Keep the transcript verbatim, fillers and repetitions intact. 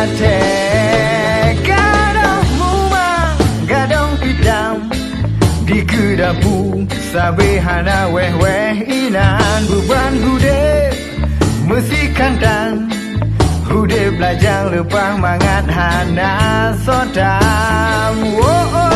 Teuka doh mumang gadong itam di keudapu, sabe hana wéh-wéh inan. Beuban udeb meusikantan, udeb lajang leupah mangat hana sotam. Woe!